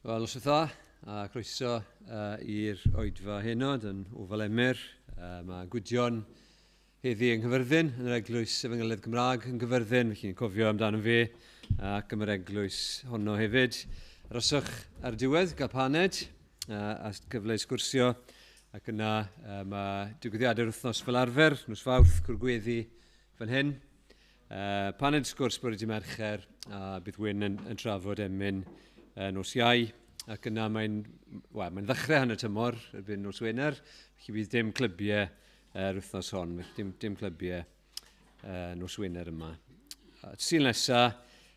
Wel, os dda, a croeso i'r oedfa henod yn Ofal Emyr. Mae Gwydion heddi yng Nghyfyrddin, yn yr Eglwys Efengylydd Gymraeg yng Nghyfyrddin, felly ni'n cofio amdano fe ac am yr eglwys honno hefyd. Aroswch ar y diwedd, gael paned a cyfle i sgwrsio, ac yna mae digwyddiadau'r wythnos fel arfer, nos Fawrth, cwrgweddi fan hyn. Paned sgwrs bore dydd Mercher, a bydd Wyn yn trafod emyn nos Iau, ac yna mae'n well, mae'n ddechrau hanner tymor erbyn nos Wener, felly bydd dim clybiau yr wythnos hon, felly dim clybiau nos Wener yma. Sul nesa,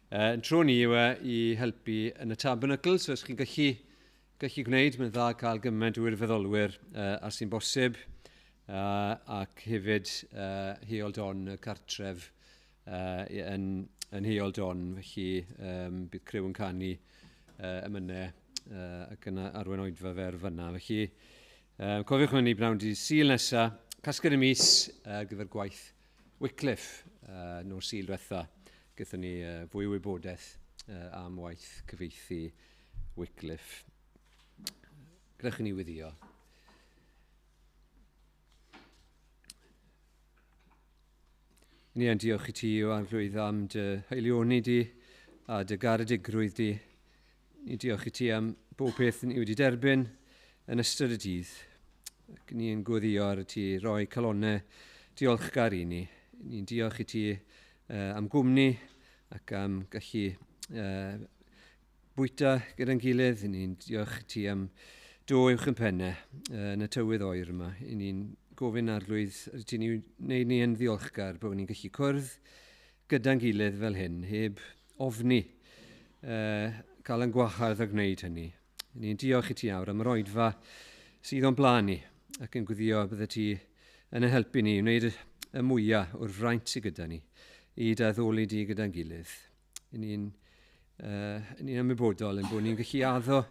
yn tro ni yw e i helpu yn y Tabernacle, so os chi'n gallu gwneud, mae'n dda cael gymaint o wirfoddolwyr a sy'n bosib, ac hefyd Heol Don, y cartref yn Heol Don, felly bydd criw yn canu emynau ac yn arwain oedfa fer fyna. Felly cofiwch mynd i bnawn dydd Sul nesa, casgliad y mis ar gyfer gwaith Wycliffe, nos Sul diwetha. Gaethon ni fwy o wybodaeth am waith cyfieithu Wycliffe. Gadewch i ni weddïo. Ni yn diolch i ti, o Arglwydd, am dy haelioni di a dy garedigrwydd di. Ni diolch i ti am bob peth ni wedi derbyn yn ystod y dydd. Ac ni yn gweddio ar y ti roi calonau diolchgar i ni. Ni'n diolch i ti am gwmni ac am gallu bwyta gyda'n gilydd. Ni'n diolch i ti am do uwch yn pennau yn y tywydd oer yma. I ni'n gofyn Arglwydd, rydyn ti'n wneud ni yn ddiolchgar bod ni'n gallu cwrdd gyda'n gilydd fel hyn, heb ofni cael yn gwahardd a gwneud hynny. Ni'n diolch i ti awr am yr oedfa sydd o'n blaen ni ac yn gweddio bydde ti yn ein helpu ni i wneud y mwyaf o'r fraint sydd gyda ni i dy addoli di gyda'n gilydd. Ni'n ymwybodol yn bod ni'n gallu addo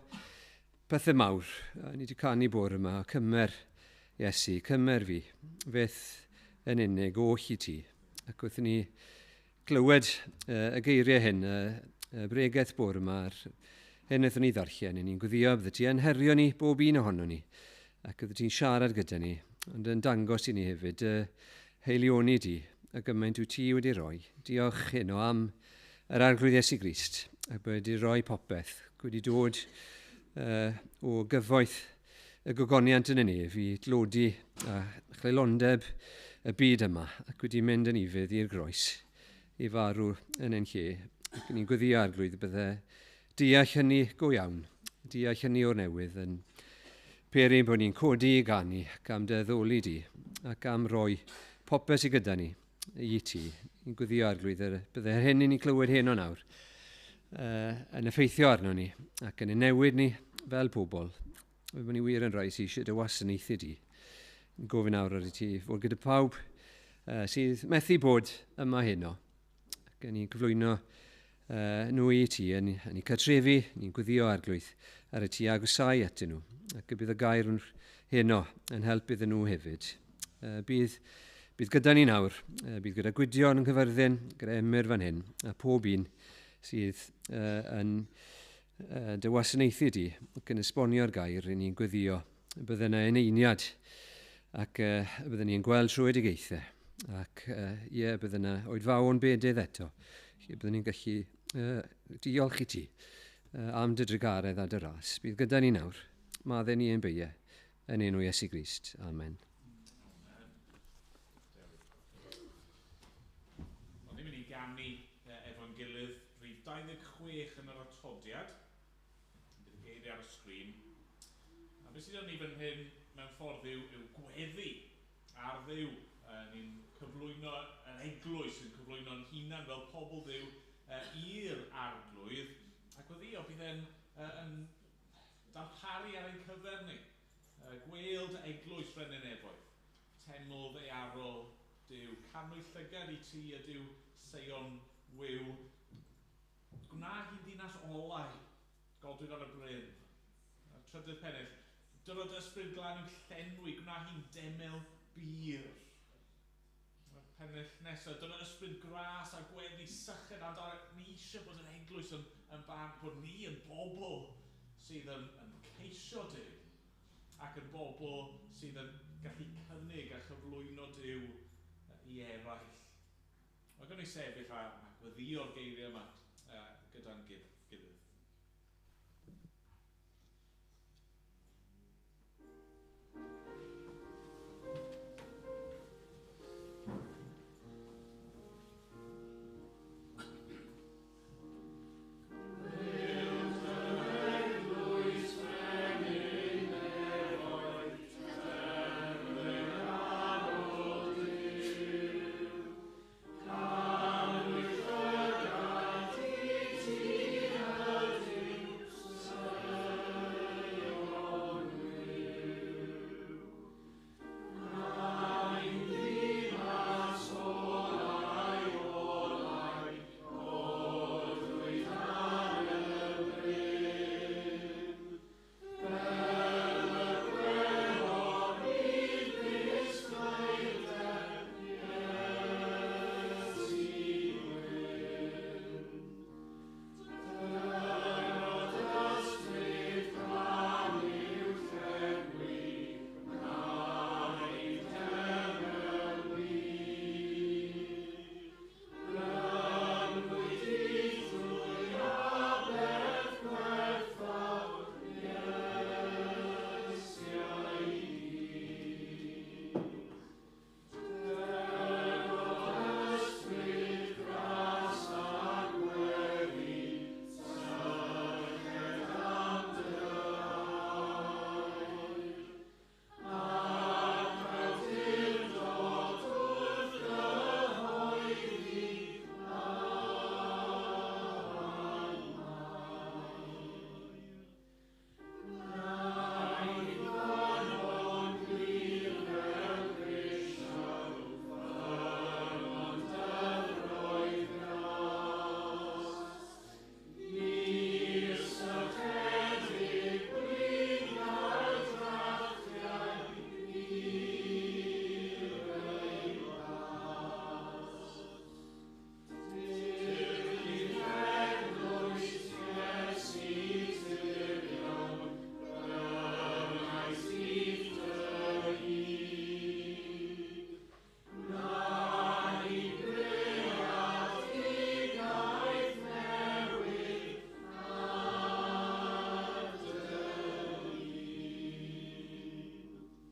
pethau mawr. Ni wedi canu bore yma, cymer Iesu, cymer fi, fyth yn unig oll i ti. Ac wrth ni glywed y geiriau hyn, y bregeth bore yma, a'r hyn wnaethon ni ddarllen, ni'n gweddio bydde ti yn herio ni, bob un ohono ni, ac bydde ti'n siarad gyda ni, ond yn dangos i ni hefyd heilioni di, a gymaint wyt ti wedi rhoi. Diolch heno am yr Arglwydd Iesu Grist, ac bod wedi rhoi popeth, wedi dod o gyfoeth y gogoniant yn y nef i dlodi a chlelondeb y byd yma, ac wedi mynd yn ufudd i'r groes i farw yn ein lle. Ac ni'n gweddio Arglwydd bydde deall hynny go iawn, deall hynny o'r newydd yn peri bod ni'n codi i ganu ac am dy addoli di ac am roi popeth sydd gyda ni i ti. Ni'n gweddio Arglwydd bydde hyn i ni'n clywed heno nawr yn effeithio arno ni ac yn newid ni fel pobl. Mae ni wir yn rhai sydd eisiau dy wasanaethu di. Ni'n gofyn nawr ar i ti fod gyda pawb sydd methu bod yma heno. Ac ni'n cyflwyno nhw i ti yn eu cartrefi, ni'n gweddio Arglwydd ar y ti agosau atyn nhw. Ac y bydd y gair heno yn help iddyn nhw hefyd. Bydd gyda ni nawr, bydd gyda Gwydion yn Nghyfyrddin, gyda Emyr fan hyn, a pob un sydd yn dy wasanaethu di ac yn esbonio'r gair i ni'n gweddio. Bydde yna eneiniad ac bydden ni'n gweld trwyedigaethau ac ie, bydde yna oedfaon bedydd eto. Lle bydden ni'n gallu diolch i ti am dy drugaredd a dy ras. Bydd gyda ni nawr. Maddau ni ein beiau yn enw Iesu Grist. Amen. O'n ni'n mynd i ganu efo'n gilydd rhif 26 yn yr atodiad. Bydd y geiriau ar y sgrin. A beth sydd ni fan hyn mewn ffordd yw gweddi ar Dduw. Ni'n cyflwyno yn eglwys, yn cyflwyno'n hunan fel pobl Dduw i'r Arglwydd. Ac gweddio bydd e'n yn darparu ar ein cyfer ni. Gweld eglwys Frenin Nefoedd, teml ddaearol Duw, canwyll llygad i ti ydyw Seion wiw. Gwna hi'n ddinas olau, godwyd ar y bryn. A'r trydydd pennill, dyrod ysbryd glân i'w llenwi, gwna hi'n deml bur. A'r pennill nesaf, dyna ysbryd gras a gweddi syched amdano. Ni eisiau bod yn eglwys yn barn, bod ni yn bobl sydd yn ceisio Duw ac yn bobl sydd yn gallu cynnig a chyflwyno Duw i eraill. Mae gen i sefyll a gweddïo'r geiriau yma gyda'n gilydd.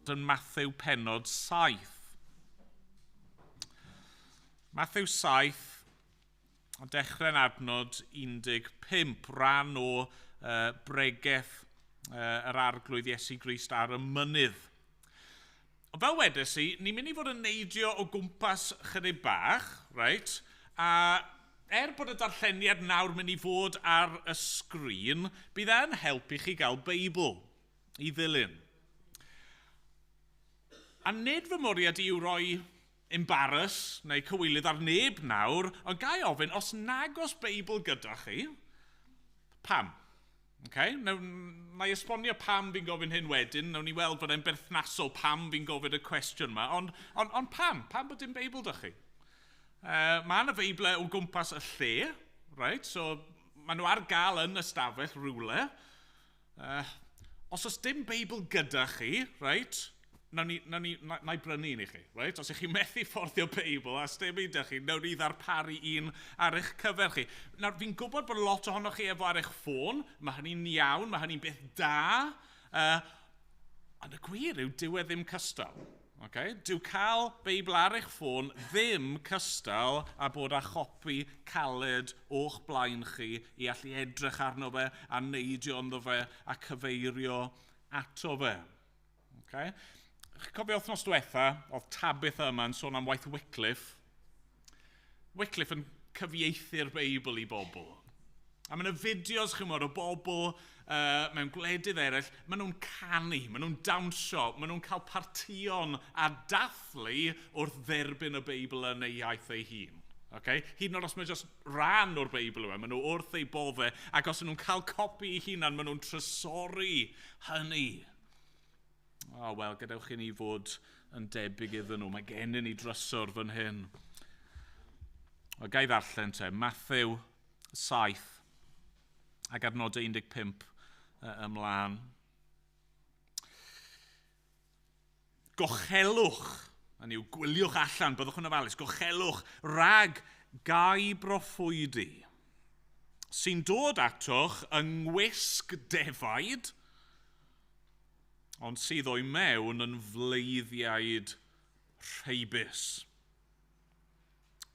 Yn Mathew pennod 7. Mathew 7, a dechrau'n adnod 15, rhan o bregeth yr Arglwydd Iesu Grist ar y mynydd. Ond fel wedes i, ni'n mynd i fod yn neidio o gwmpas chydig bach, reit? A bod y darlleniad nawr mynd i fod ar y sgrin, bydd e'n helpu chi gael Beibl i ddilyn. A nid fy mwriad i yw roi embarrass neu cywilydd ar neb nawr, ond ga i ofyn, os nag oes Beibl gyda chi, pam? Okay? Na i esbonio pam fi'n gofyn hyn wedyn, nawn ni weld fod e'n berthnasol pam fi'n gofyn y cwestiwn yma, ond pam? Pam bod dim Beibl 'da chi? Mae yna Feible o gwmpas y lle, right? So maen nhw ar gael yn ystafell rhywle. Os oes dim Beibl gyda chi, right? Na i brynu un i chi, right? Os ych chi'n methu fforddio Beibl a sdim un 'da chi, nawn ni ddarparu un ar eich cyfer chi. Nawr, fi'n gwybod bod lot ohonoch chi efo ar eich ffôn, mae hynny'n iawn, mae hynny'n beth da, ond y gwir yw, dyw e ddim cystal. Okay? Dyw cael Beibl ar eich ffôn ddim cystal a bod â chopi caled o'ch blaen chi i allu edrych arno fe a neidio ynddo fe a cyfeirio ato fe. Okay? Chi'n cofio wythnos diwetha, oedd Tabitha yma yn sôn am waith Wycliffe. Wycliffe yn cyfieithu'r Beibl i bobl. A mae yna fideos, chi'n gwybod, o bobl mewn gwledydd eraill, maen nhw'n canu, maen nhw'n dawnsio, maen nhw'n cael partïon a dathlu wrth dderbyn y Beibl yn ei iaith ei hun. Okay? Hyd yn oed os mae jyst rhan o'r Beibl yw e, maen nhw wrth eu boddau, ac os nhw'n cael copi eu hunan, maen nhw'n trysori hynny. O, wel, gadewch i ni fod yn debyg iddyn nhw. Mae gennym ni drysor fan hyn. O, ga i ddarllen te, Mathew 7 ac adnodau 15 ymlaen. Gochelwch, hynny yw gwyliwch allan, byddwch yn ofalus, gochelwch rhag gau broffwydi sy'n dod atoch yng ngwisg defaid, ond sydd o'i mewn yn fleiddiaid rheibus.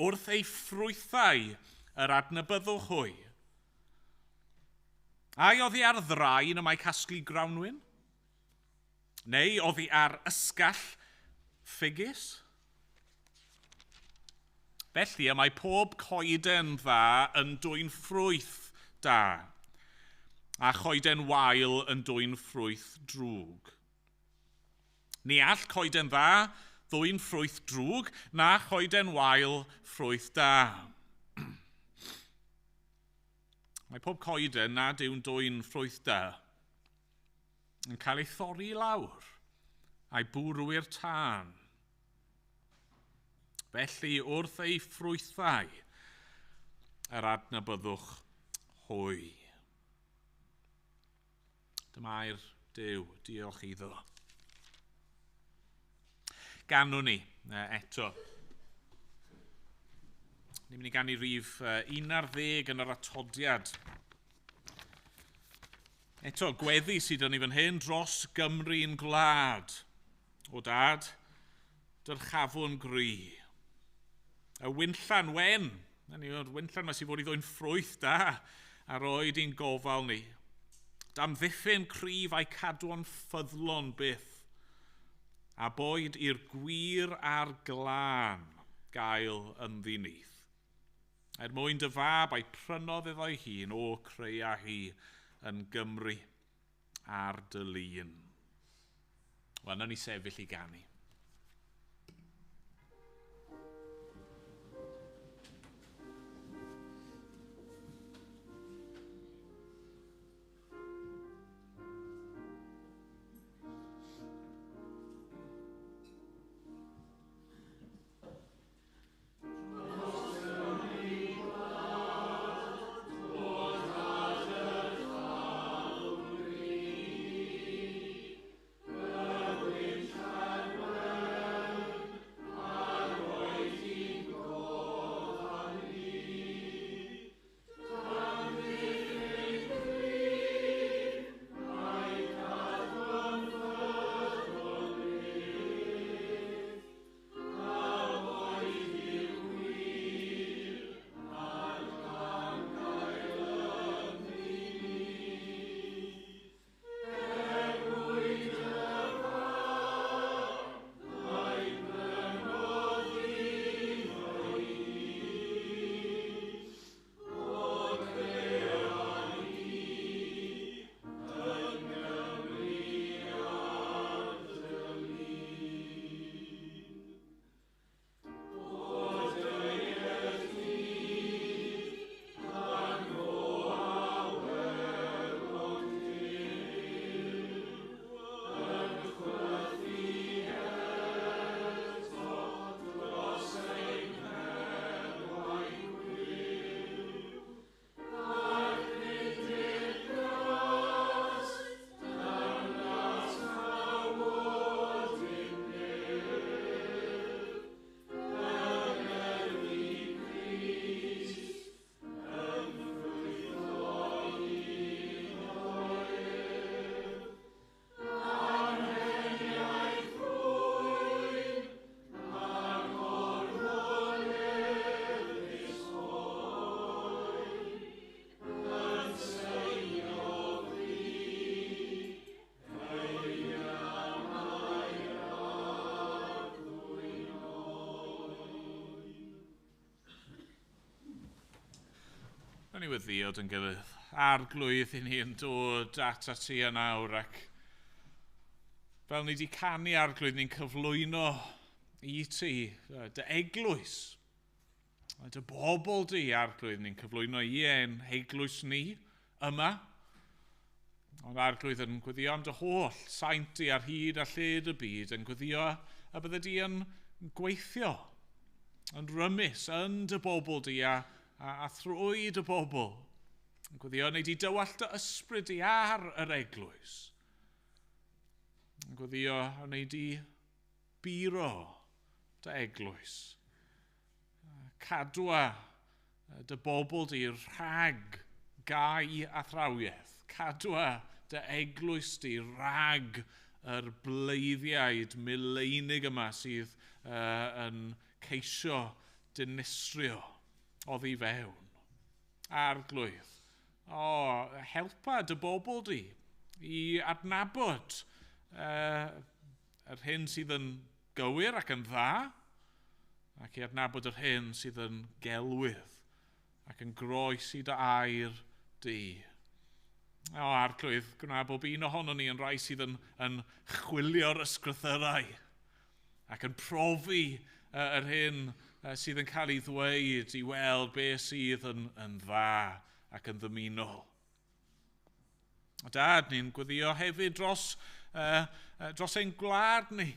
Wrth ei ffrwythau yr adnabyddwch hwy. Ai oddi ar ddraen y mae casglu grawnwin? Neu oddi ar ysgall ffigys? Felly y mae pob coeden dda yn dwyn ffrwyth da, a choeden wael yn dwyn ffrwyth drwg. Ni all coeden dda ddwyn ffrwyth drwg, na choeden wael ffrwyth da. Mae pob coeden nad yw'n dwyn ffrwyth da yn cael ei thorri i lawr a'i bwrw i'r tân. Felly wrth ei ffrwythau yr adnabyddwch hwy. Dyma air Duw, diolch iddo. Ganwn ni eto. Ni'n mynd i ganu rhif 11 yn yr atodiad. Eto, gweddi sydd 'da ni fan hyn dros Gymru'n gwlad. O dad, dyrchafwn gry. Y winllan wen, yr winllan mae sydd fod i ddwyn ffrwyth da ar oed i'n gofal ni. Damddiffyn cryf a'i cadw'n ffyddlon byth, a boed i'r gwir a'r glân gael ynddi nyth. Er mwyn dy fab a'i prynodd iddo'i hun, o creia hi yn Gymru ar dy lun. Wel, nawn ni sefyll i ganu. Ni weddiod yn gilydd. Arglwydd i ni yn dod at ti yn awr, ac fel ni wedi canu arglwydd, ni'n cyflwyno i ti dy eglwys, dy bobl di arglwydd, ni'n cyflwyno i ein heglwys ni yma. Ond arglwydd yn gweddio am dy holl saint di ar hyd a lled y byd, yn gweddio y bydde di yn gweithio, yn rymus, yn dy bobl di a thrwy dy bobl. Yn gweddio, wnei di dywallt dy ysbryd di ar yr eglwys. Yn gweddio, wnei di buro dy eglwys. Cadwa dy bobl di rhag gau athrawiaeth. Cadwa dy eglwys di rhag yr bleiddiaid mileinig yma sydd yn ceisio dinistrio oddi fewn. Arglwydd, o, helpa dy bobl di i adnabod yr hyn sydd yn gywir ac yn dda, ac i adnabod yr hyn sydd yn gelwydd ac yn groes i dy air di. O, Arglwydd, gwna bob un ohonon ni yn rhai sydd yn chwilio'r ysgrythyrau ac yn profi yr hyn sydd yn cael ei ddweud i weld beth sydd yn dda ac yn ddymunol. Dad, ni'n gweddio hefyd dros ein gwlad ni.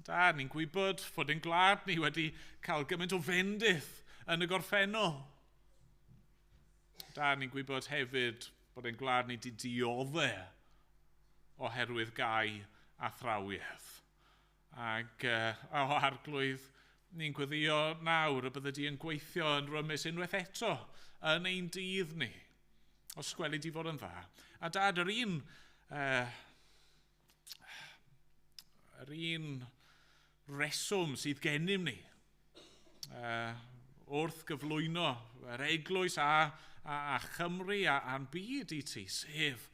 Dad, ni'n gwybod fod ein gwlad ni wedi cael gymaint o fendith yn y gorffennol. Dad, ni'n gwybod hefyd bod ein gwlad ni wedi dioddef oherwydd gau athrawiaeth. Ac o Arglwydd, ni'n gweddio nawr y bydde di yn gweithio yn rymus unwaith eto yn ein dydd ni, os gweli di fod yn dda. A Dad, yr un reswm sydd gennym ni wrth gyflwyno yr eglwys a Chymru a'n byd i ti, sef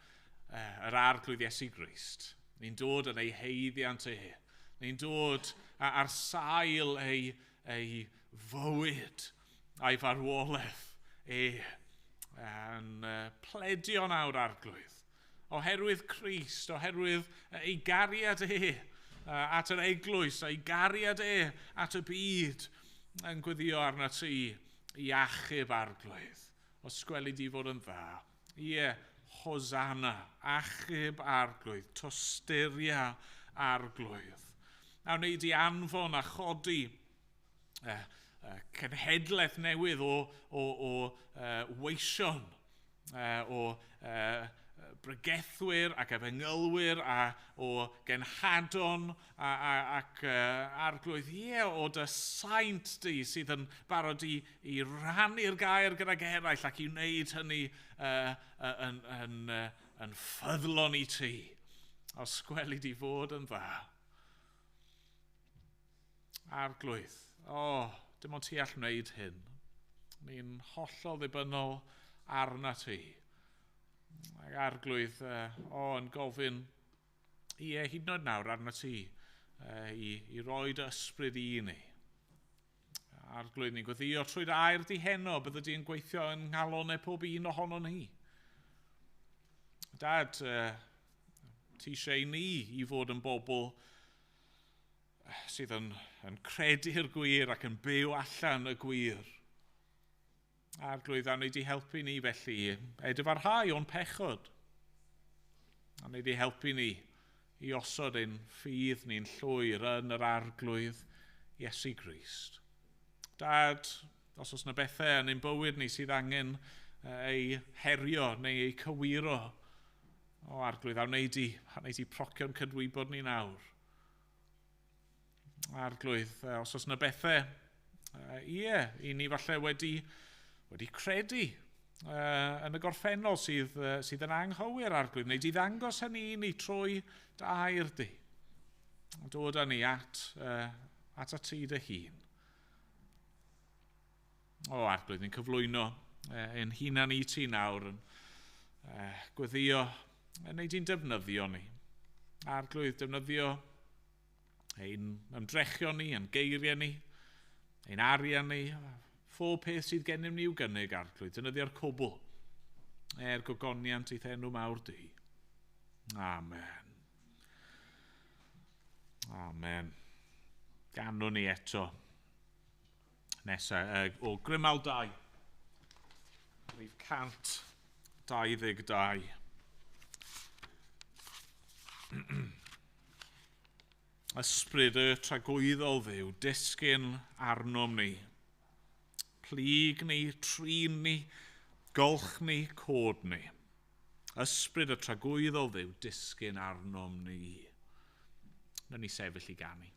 yr Arglwydd Iesu Grist. Ni'n dod yn ei haeddiant e. Ni'n dod ar sail ei fywyd a'i farwolaeth e. Yn pledio nawr, Arglwydd, oherwydd Crist, oherwydd ei gariad e at yr eglwys, ei gariad e at y byd, yn gweddio arna ti i achub, Arglwydd, os gweli di fod yn dda. Ie, Hosanna, achub Arglwydd, tosturia Arglwydd. A wnei di anfon a chodi cenhedlaeth newydd o weision, o bregethwyr ac efengylwyr a o genhadon ac Arglwydd, ie, o dy saint di sydd yn barod i rannu'r gair gydag eraill ac i wneud hynny yn ffyddlon i ti. Os gweli di fod yn dda. Arglwydd, o, dim ond ti all wneud hyn. Ni'n hollol ddibynnol arna ti. Ac Arglwydd, o, yn gofyn, ie, hyd yn oed nawr arna ti, i roi dy ysbryd i ni. Arglwydd, ni'n gweddio trwy dy air di heno, bydde di'n gweithio yng nghalonau pob un ohono ni. Dad, ti eisiau i ni i fod yn bobl sydd yn credu'r gwir ac yn byw allan y gwir. Arglwydd, a wnei di helpu ni felly edifarhau o'n pechod. A wnei di helpu ni i osod ein ffydd ni'n llwyr yn yr Arglwydd Iesu Grist. Dad, os oes yna bethau yn ein bywyd ni sydd angen ei herio neu ei cywiro, o Arglwydd, a wnei di procio'n cydwybod ni nawr. Arglwydd, os oes yna bethau, ie, i ni falle wedi credu yn y gorffennol sydd yn anghywir, Arglwydd, neu di ddangos hynny i ni trwy dy air di. Dod â ni at ti dy hun. O, Arglwydd, ni'n cyflwyno ein hunan i ti nawr yn gweddio, neu di'n defnyddio ni. Arglwydd, defnyddio ein ymdrechion ni, ein geiriau ni, ein arian ni, phob peth sydd gennym ni i'w gynnig, Arglwydd, defnyddio'r cwbl er gogoniant i'th enw mawr di. Amen. Amen. Ganwn ni eto. Nesa, o Grymal 2, rhif 122. Ysbryd y tragwyddol Dduw, disgyn arnom ni. Plyg ni, trin ni, Golch ni, cod ni. Ysbryd y tragwyddol Dduw disgyn arnom ni. Nawn ni sefyll i ganu.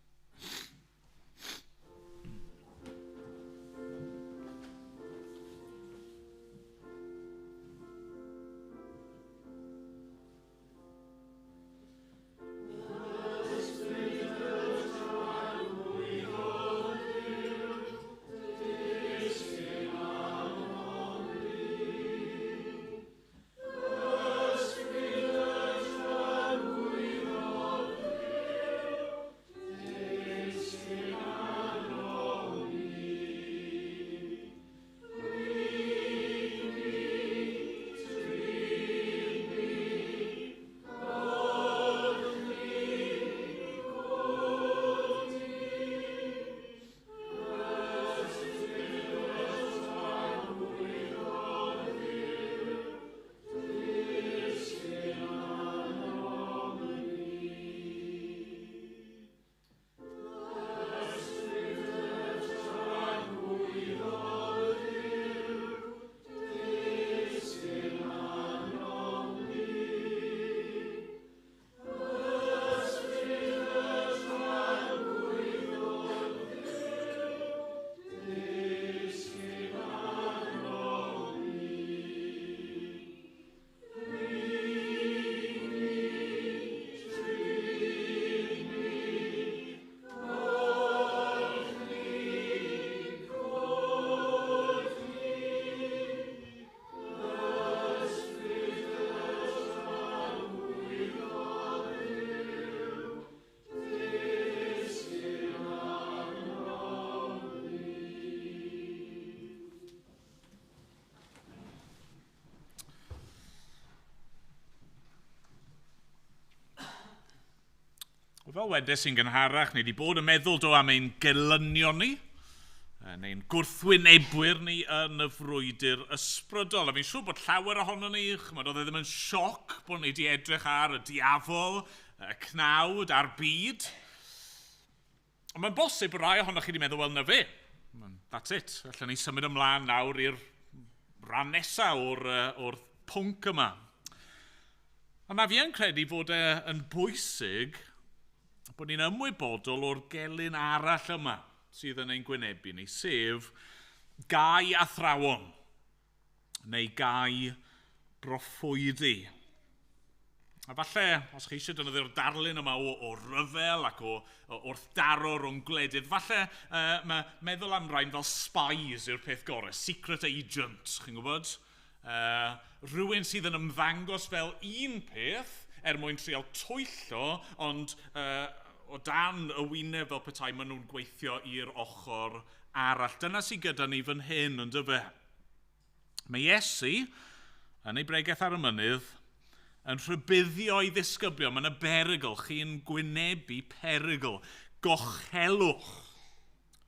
Fel wedes i'n gynharach, ni wedi bod yn meddwl do am ein gelynion ni, neu'n gwrthwynebwyr ni yn y frwydr ysbrydol. A fi'n siŵr bod llawer ohono ni, chymod, oedd e ddim yn sioc bod ni wedi edrych ar y diafol, y cnawd a'r byd. Ond mae'n bosib bod rai ohonoch chi wedi meddwl, wel, na fe, that's it. Allan ni symud ymlaen nawr i'r rhan nesaf o'r pwnc yma. Ond na fi yn credu fod e yn bwysig bod ni'n ymwybodol o'r gelyn arall yma sydd yn ein gwynebu ni, sef gau athrawon neu gau broffwydi. A falle, os chi eisiau defnyddio'r darlun yma o ryfel ac o wrthdaro rhwng gwledydd, falle mae meddwl am rhain fel spies yw'r peth gorau, secret agent, chi'n gwybod? Rhywun sydd yn ymddangos fel un peth er mwyn trial twyllo, ond o dan y wyneb fel petai maen nhw'n gweithio i'r ochr arall. Dyna sydd gyda ni fan hyn, ond dyfe. Mae Iesu, yn ei bregeth ar y mynydd, yn rhybuddio i ddisgyblion. Mae yna berygl, chi'n gwynebu perygl. Gochelwch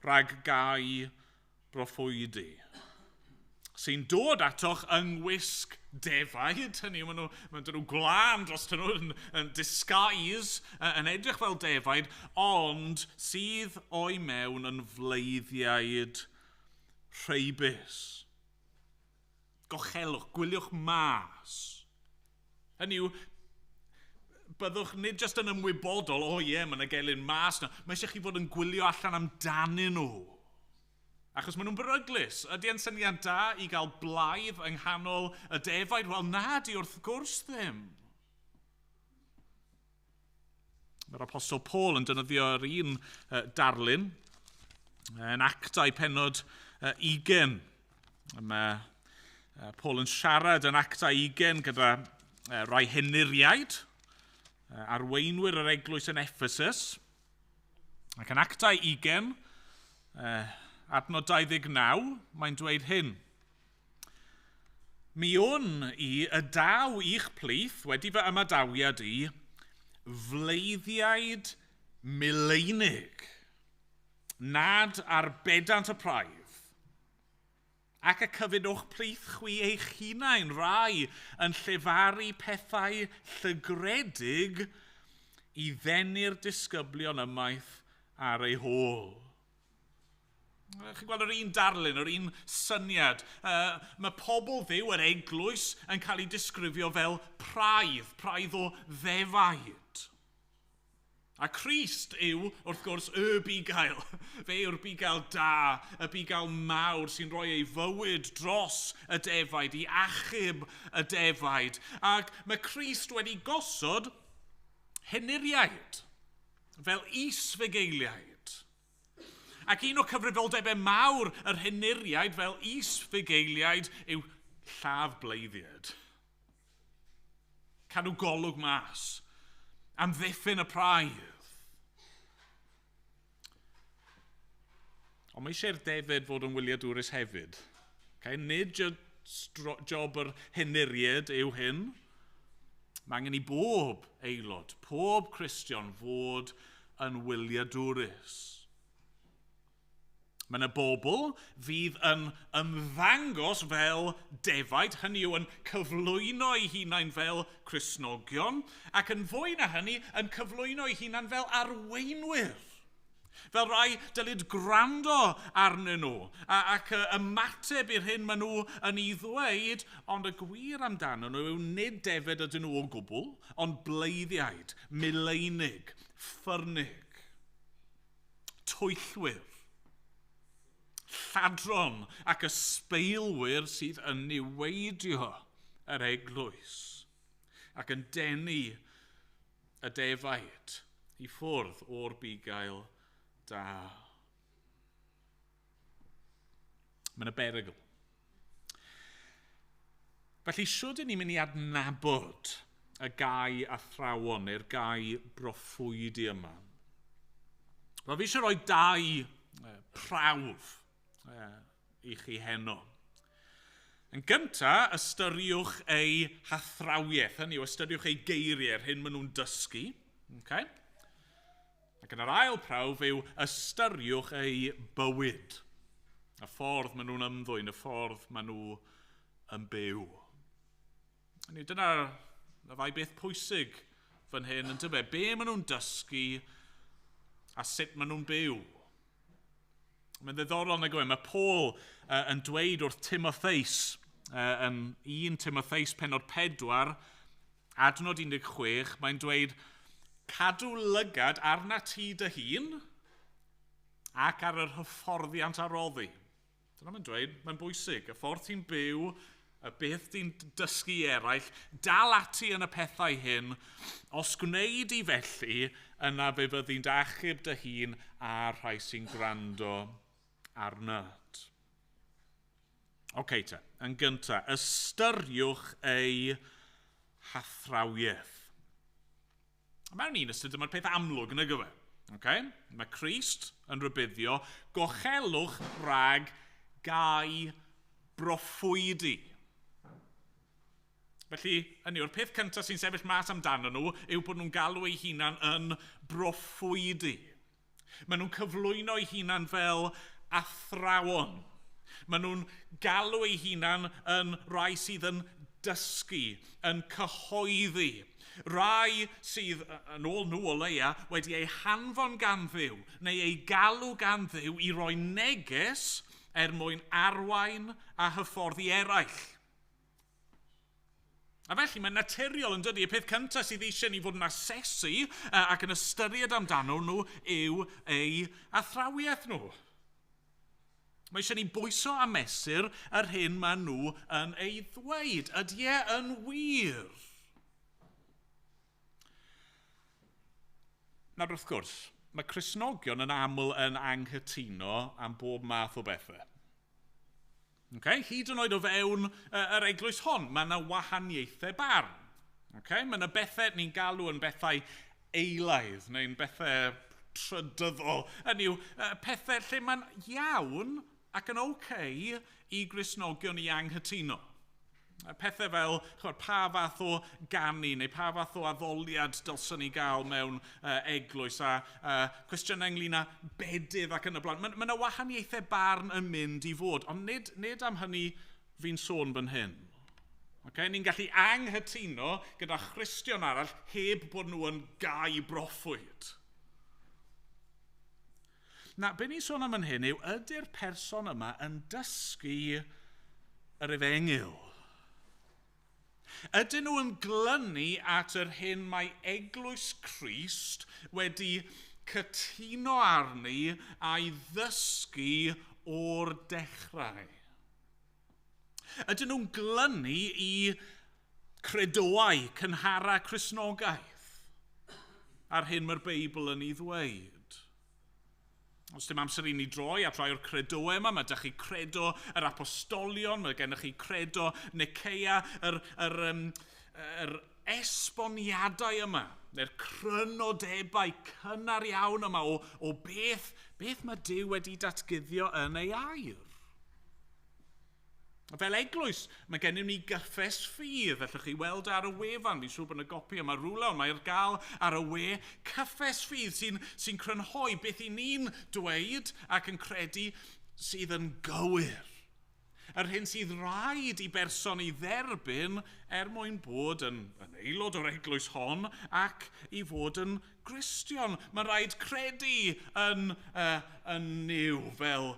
rhag gau broffwydi sy'n dod atoch yng ngwisg defaid, hynny yw, maen nhw glân dros nhw yn disguise, yn edrych fel defaid, ond sydd o'i mewn yn fleiddiaid rheibus. Gochelwch, gwyliwch mas. Hynny yw, byddwch nid jyst yn ymwybodol, o ie, mae yna gelyn mas na. Mae eisiau chi fod yn gwylio allan amdanyn nhw. Achos maen nhw'n beryglus. Ydy e'n syniad da i gael blaidd yng nghanol y defaid? Wel, na di wrth gwrs ddim. Mae'r Apostol Paul yn defnyddio'r un darlun yn Actau pennod 20. Mae Paul yn siarad yn Actau 20 gyda rai henuriaid, arweinwyr yr eglwys yn Ephesus. Ac yn Actau 20, adnod 29, mae'n dweud hyn. Mi wn i y daw i'ch plith wedi fy ymadawiad i fleiddiaid mileinig, nad ar bedant y praidd, ac y cyfyd o'ch plith chwi eich hunain rai yn llefaru pethau llygredig i ddenu'r disgyblion ymaith ar ei hôl. Chi'n gweld yr un darlun, yr un syniad. Mae pobl Dduw, yr eglwys, yn cael ei disgrifio fel praidd, praidd o ddefaid. A Crist yw, wrth gwrs, y bugail. Fe yw'r bugail da, y bugail mawr sy'n rhoi ei fywyd dros y defaid, i achub y defaid. Ac mae Crist wedi gosod henuriaid, fel is-fugeiliaid. Ac un o cyfrifoldebau mawr yr henuriaid fel is-fugeiliaid yw lladd bleiddiaid. Cadw golwg mas. Amddiffyn y praidd. Ond mae eisiau'r defed fod yn wyliadwrus hefyd. Okay? Nid job yr henuriaid yw hyn. Mae angen i bob aelod, pob Cristion fod yn wyliadwrus. Mae yna bobl fydd yn ymddangos fel defaid, hynny yw yn cyflwyno eu hunain fel Cristnogion, ac yn fwy na hynny, yn cyflwyno eu hunain fel arweinwyr. Fel rai dylid gwrando arnyn nhw ac ymateb i'r hyn maen nhw yn ei ddweud, ond y gwir amdano nhw yw nid defed ydyn nhw o gwbl, ond bleiddiaid, mileinig, ffyrnig, twyllwyr, lladron ac ysbeilwyr sydd yn niweidio yr eglwys ac yn denu y defaid i ffwrdd o'r bugail da. Mae'n y berygl. Felly, siwr dyn ni'n mynd i adnabod y gau athrawon neu'r gau broffwydi yma? Wel, fi eisiau rhoi dau prawf i chi heno. Yn gyntaf, ystyriwch eu hathrawiaeth, hynny yw, ystyriwch eu geiriau, yr hyn maen nhw'n dysgu. Okay? Ac yn yr ail prawf yw ystyriwch eu bywyd. Y ffordd maen nhw'n ymddwyn, y ffordd maen nhw yn byw. Hynny, dyna'r ddau beth pwysig fan hyn yn dybe. Be maen nhw'n dysgu a sut maen nhw'n byw. Mae'n ddiddorol nag yw e. Mae Paul yn dweud wrth Timotheus, yn 1 Timotheus pennod 4, adnod 16, mae'n dweud, cadw lygad arna ti dy hun ac ar yr hyfforddiant a roddi. Dyna mae'n dweud, mae'n bwysig. Y ffordd ti'n byw, y beth ti'n dysgu eraill, dal ati yn y pethau hyn. Os gwneud i felly, yna fe fyddi'n dy achub dy hun a'r rhai sy'n gwrando arnat. Oce te, yn gyntaf, ystyriwch eu hathrawiaeth. Mewn un ystyr, dyma'r peth amlwg yn y gyfer. Okay? Mae Crist yn rhybuddio, gochelwch rhag gau broffwydi. Felly, hynny yw'r peth cyntaf sy'n sefyll mas amdano nhw yw bod nhw'n galw eu hunan yn broffwydi. Maen nhw'n cyflwyno eu hunan fel athrawon. Maen nhw'n galw eu hunan yn rai sydd yn dysgu, yn cyhoeddi. Rai sydd, yn ôl nhw o leia, wedi eu hanfon gan Dduw, neu eu galw gan Dduw i roi neges er mwyn arwain a hyfforddi eraill. A felly mae'n naturiol yn dydy, y peth cyntaf sydd eisiau ni fod yn asesu ac yn ystyried amdano nhw yw eu athrawiaeth nhw. Mae eisiau ni bwyso a mesur yr hyn maen nhw yn ei ddweud. Ydy e yn wir? Nawr wrth gwrs, mae Cristnogion yn aml yn anghytuno am bob math o bethau. Okay? Hyd yn oed o fewn yr eglwys hon, mae yna wahaniaethau barn. Okay? Mae yna bethau ni'n galw yn bethau eilaidd, neu'n bethau trydyddol. Hynny yw, pethau lle mae'n iawn ac yn okay i Gristnogion i anghytuno. Pethau fel, ch'mod, pa fath o ganu neu pa fath o addoliad dylswn ni gael mewn eglwys a cwestiynau ynglyn â bedydd ac yn y blaen. Mae yna wahaniaethau barn yn mynd i fod, ond nid am hynny fi'n sôn fan hyn. Okay? Ni'n gallu anghytuno gyda Christion arall heb bod nhw yn gau broffwyd. Na, be ni'n sôn am yn hyn yw, ydy'r person yma yn dysgu yr efengyl? Ydyn nhw yn glynu at yr hyn mae Eglwys Crist wedi cytuno arni a'i ddysgu o'r dechrau? Ydyn nhw'n glynu i credoau cynhara Cristnogaeth a'r hyn mae'r Beibl yn ei ddweud? Os dim amser i ni droi at rai o'r credoau yma, mae ydych chi credo yr apostolion, mae gennych chi credo Nicaea, yr esboniadau yma, neu'r crynodebau cynnar iawn yma o beth mae Duw wedi datguddio yn ei air. Fel eglwys, mae gennym ni gyffes ffydd. Allwch chi weld ar y wefan, fi'n siŵr bod yna gopi yma rhywle, ond mae'r gael ar y we. Cyffes ffydd sy'n crynhoi beth i ni'n dweud ac yn credu sydd yn gywir. Yr hyn sydd rhaid i berson i dderbyn er mwyn bod yn aelod o'r eglwys hon ac i fod yn Gristion. Mae rhaid credu yn Nuw fel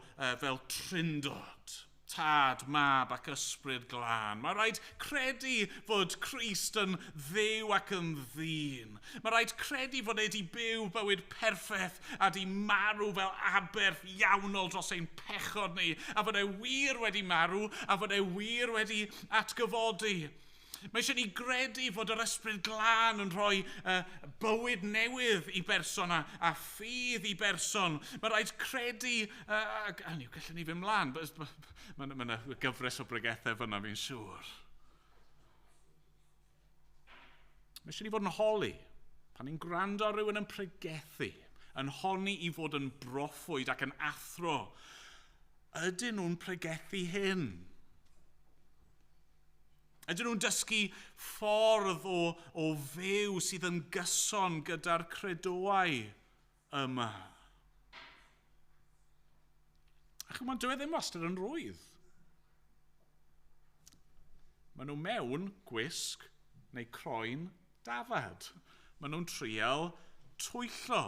trindod. Tad, Mab ac Ysbryd Glân. Mae rhaid credu fod Crist yn Dduw ac yn ddyn. Mae rhaid credu fod e wedi byw bywyd perffaith a di marw fel aberth iawnol dros ein pechod ni, a fod e wir wedi marw a fod e wir wedi atgyfodi. Mae eisiau ni gredu fod yr Ysbryd Glân yn rhoi bywyd newydd i berson a ffydd i berson. Mae rhaid credu, hynny yw, gallwn ni fynd mlaen, mae yna gyfres o bregethau fyna fi'n siŵr. Mae eisiau ni fod yn holi, pan ni'n gwrando ar rhywun yn pregethu, yn honni i fod yn broffwyd ac yn athro, ydyn nhw'n pregethu hyn? Ydyn nhw'n dysgu ffordd o fyw sydd yn gyson gyda'r credoau yma? A chymod, dyw e ddim wastad yn rwydd. Maen nhw mewn gwisg neu croen dafad. Maen nhw'n trial twyllo.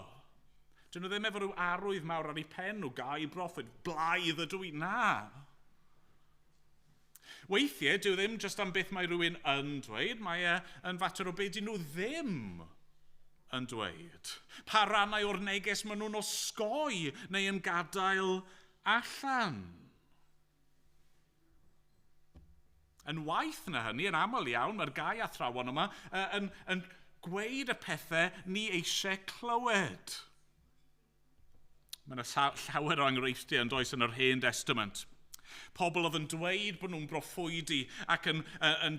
Dyn nhw ddim efo rhyw arwydd mawr ar eu pen nhw, gai broffwyd, blaidd ydw i, na. Weithiau, dyw ddim jyst am beth mae rhywun yn dweud, mae e yn fater o beth dyn nhw ddim yn dweud. Pa rannau o'r neges maen nhw'n osgoi neu yn gadael allan. Yn waith na hynny, yn aml iawn, mae'r gau athrawon yma yn gweud y pethau ni eisiau clywed. Mae yna llawer o enghreifftiau yn does yn yr Hen Testament. Pobl oedd yn dweud bod nhw'n broffwydi ac yn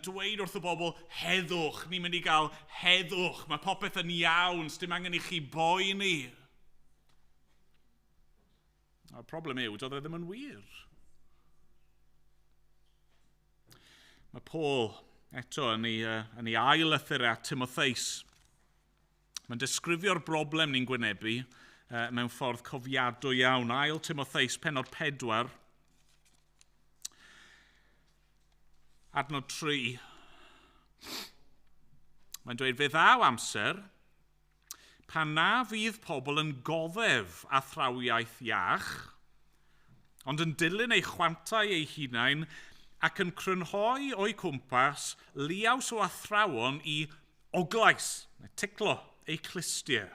dweud wrth y bobl, heddwch, ni'n mynd i gael heddwch, mae popeth yn iawn, sdim angen i chi boeni. A'r problem yw, doedd e ddim yn wir. Mae Paul eto yn ei ail lythyr at Timotheus. Mae'n disgrifio'r broblem ni'n gwynebu mewn ffordd cofiadwy iawn. Ail Timotheus, pennod 4, adnod 3. Mae'n dweud, fe ddaw amser pan na fydd pobl yn goddef athrawiaeth iach, ond yn dilyn eu chwantau eu hunain ac yn crynhoi o'u cwmpas liaws o athrawon i oglais, neu ticlo, eu clustiau,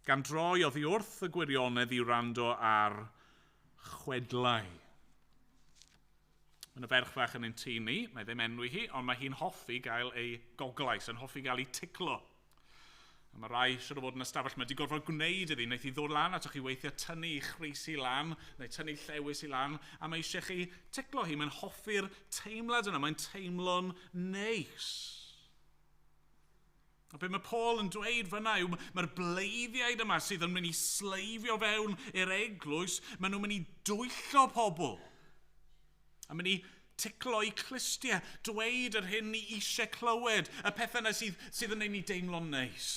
gan droi oddi wrth y gwirionedd i wrando ar chwedlau. Mae yna ferch fach yn ein tŷ ni, mae ddim enwi hi, ond mae hi'n hoffi gael ei goglais, yn hoffi gael ei ticlo. A mae rai, siŵr o fod yn ystafell, mae wedi gorfod gwneud iddi, wnaeth hi ddod lan atoch chi weithiau tynnu ei chrys i lan, neu tynnu llewys i lan, a mae eisiau chi ticlo hi, mae'n hoffi'r teimlad yna, mae'n teimlo'n neis. A be mae Paul yn dweud fyna yw, mae'r bleiddiaid yma sydd yn mynd i sleifio fewn i'r eglwys, maen nhw'n mynd i dwyllo pobl. A mynd i ticlo eu clustiau, dweud yr hyn ni eisiau clywed, y pethau yna sydd yn ein ni deimlo'n neis.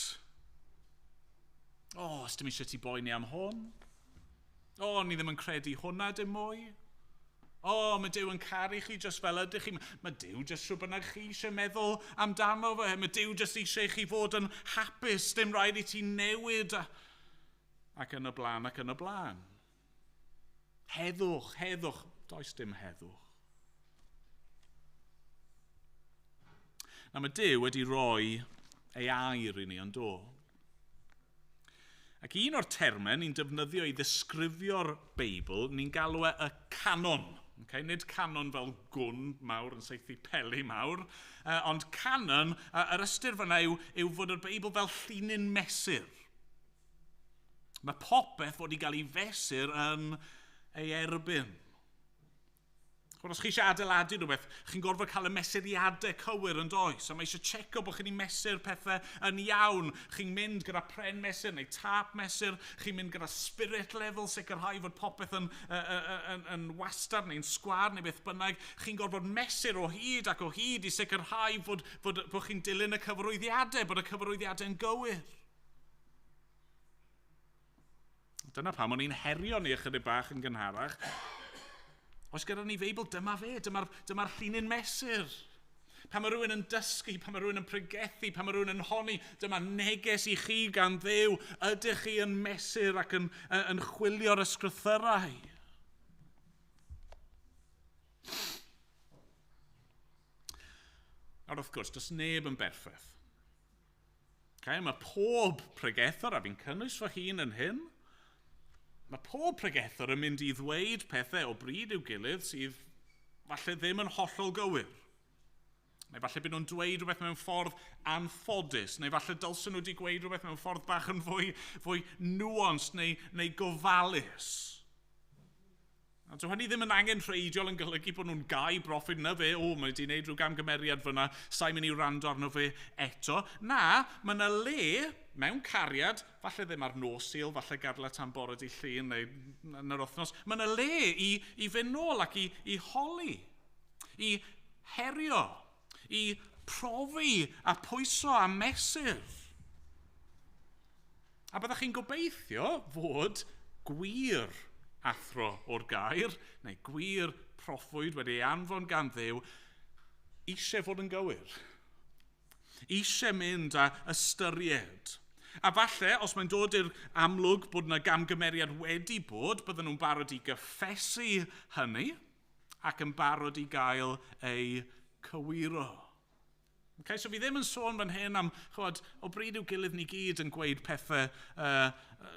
O, os dim eisiau ti boeni am hwn. O, ni ddim yn credu hwnna dim mwy. O, mae Duw yn caru chi jyst fel ydych chi. Mae Duw jyst rhywbeth bynnag chi eisiau meddwl amdano fe. Mae Duw jyst eisiau chi fod yn hapus, dim rhaid i ti newid. Ac yn y blaen, ac yn y blaen. Heddwch, heddwch. Does dim heddwch. Na, mae Duw wedi rhoi ei air i ni yn do. Ac un o'r termau ni'n defnyddio i ddisgrifio'r Beibl, ni'n galw e y canon. Okay? Nid canon fel gwn mawr yn saethu peli mawr, ond canon, yr ystyr fyna yw fod y Beibl fel llinyn mesur. Mae popeth fod i gael ei fesur yn ei erbyn. Chwbod, os chi eisiau adeiladu rhywbeth, chi'n gorfod cael y mesuriadau cywir yn does. A mae eisiau checo bod chi'n mesur pethau yn iawn. Chi'n mynd gyda pren mesur neu tap mesur. Chi'n mynd gyda spirit level, sicrhau fod popeth yn wastad neu'n sgwâr neu beth bynnag. Chi'n gorfod mesur o hyd ac o hyd i sicrhau fod chi'n dilyn y cyfarwyddiadau, bod y cyfarwyddiadau yn gywir. Dyna pam o'n i'n herio ni ychydig bach yn gynharach. Oes gyda ni Feibl, dyma fe, dyma'r llinyn mesur. Pan mae rhywun yn dysgu, pan mae rhywun yn pregethu, pan mae rhywun yn honni, dyma neges i chi gan Dduw. Ydych chi yn mesur ac yn chwilio'r ysgrythyrau? Nawr wrth gwrs, does neb yn berffaith. Okay, mae pob pregethwr, a fi'n cynnwys fy hun yn hyn, mae pob pregethwr yn mynd i ddweud pethau o bryd i'w gilydd sydd falle ddim yn hollol gywir. Neu falle byd nhw'n dweud rhywbeth mewn ffordd anffodus, neu falle dylsen nhw wedi gweud rhywbeth mewn ffordd bach yn fwy nuanced neu gofalus. A dyw hynny ddim yn angenrheidiol yn golygu bod nhw'n gau broffwyd na fe, o, mae wedi gwneud rhyw gamgymeriad fyna, sa'n mynd i wrando arno fe eto. Na, mae yna le mewn cariad, falle ddim ar nos Sul, falle gadla tan bore dydd Llun neu yn yr wythnos, mae yna le i fynd nôl ac i holi, i herio, i profi a pwyso a mesur. A byddwch chi'n gobeithio fod gwir athro o'r gair, neu gwir proffwyd wedi ei anfon gan Dduw, eisiau fod yn gywir. Eisiau mynd a ystyried. A falle, os mae'n dod i'r amlwg bod yna gamgymeriad wedi bod, bydden nhw'n barod i gyffesu hynny ac yn barod i gael ei cywiro. Okay, so fi ddim yn sôn fan hyn am, chwbod, o bryd i'w gilydd ni gyd yn gweud pethau,